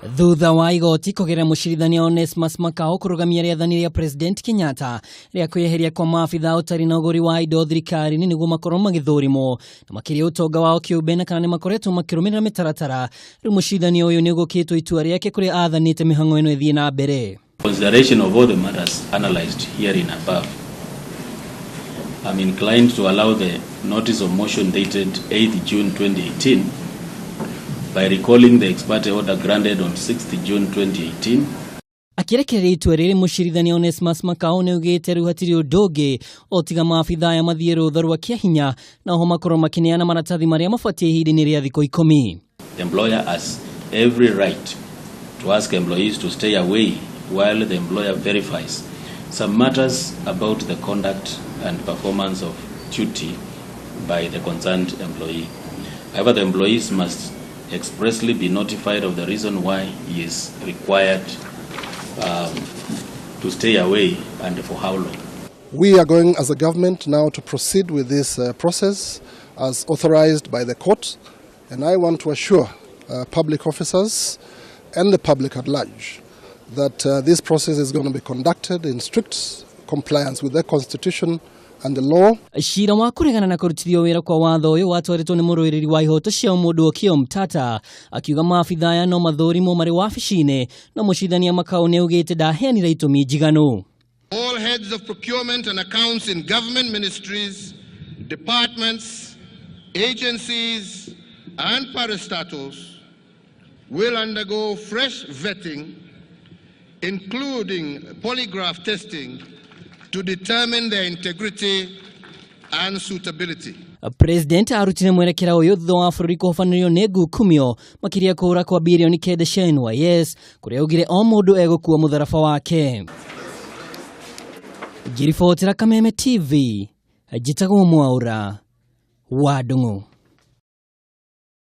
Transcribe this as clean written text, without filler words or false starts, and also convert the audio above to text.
Thutha wa igoti kũgerera mũcirithania Onesmus Makau kũrũgamia rĩathani rĩa President Kenyatta rĩa kwĩyeheria kwa maabitha ũtari na ũgũri wa indo thirikari-inĩ nĩguo makorwo magĩthũrimwo na makĩria ũtonga wao kĩũmbe na kana nĩ makoretwo makĩrũmĩrĩra mĩtaratara. Rĩu mũcirithania ũyũ nĩ ũgũkĩtwo itua rĩake kũrĩa athanĩte mĩhang'o ĩno ĩthiĩ na mbere. Consideration of all the matters analyzed herein above, I'm inclined to allow the notice of motion dated 8th June 2018 by recalling the ex parte order granted on 6th June 2018. Akĩrekereria itua rĩrĩ, mũcirithania Onesmus Makau nĩ augĩte rĩu hatirĩ ũndũ ũngĩ o tiga maabitha aya mathiĩ rũtha rwa kĩahinya na oho makorwo makĩneana maratathi marĩa mabatiĩ ihinda-inĩ rĩa thikũ 10. The employer has every right to ask employees to stay away while the employer verifies some matters about the conduct and performance of duty by the concerned employee. However, the employees must expressly be notified of the reason why he is required to stay away and for how long. We are going as a government now to proceed with this process as authorized by the court, and I want to assure public officers and the public at large that this process is going to be conducted in strict compliance with the Constitution and the law. Cira wa kũregana na kũrutithio wĩra kwa watho ũyũ watwarĩtwo nĩ mũrũĩrĩri wa ihoto cia ũmũndũ Okiya Omtatah, akiuga maabitha aya no mathũrimwo marĩ wabici-inĩ, no mũcirithania Makau nĩ augĩte ndaheanire itũmi njiganu. All heads of procurement and accounts in government ministries, departments, agencies, and parastatals will undergo fresh vetting, including polygraph testing, to determine their integrity and suitability. President arutire mwerekera ũyũ thutha wa bũrũri kũhobanĩrio nĩ ngukumio makĩria kũũra kwa birioni 9 cia NYS, kũrĩa augire o mũndũ egũkua mũtharaba wake. Ngĩribotera Kameme TV, njĩtagwo Mwaũra wa Ndung'u.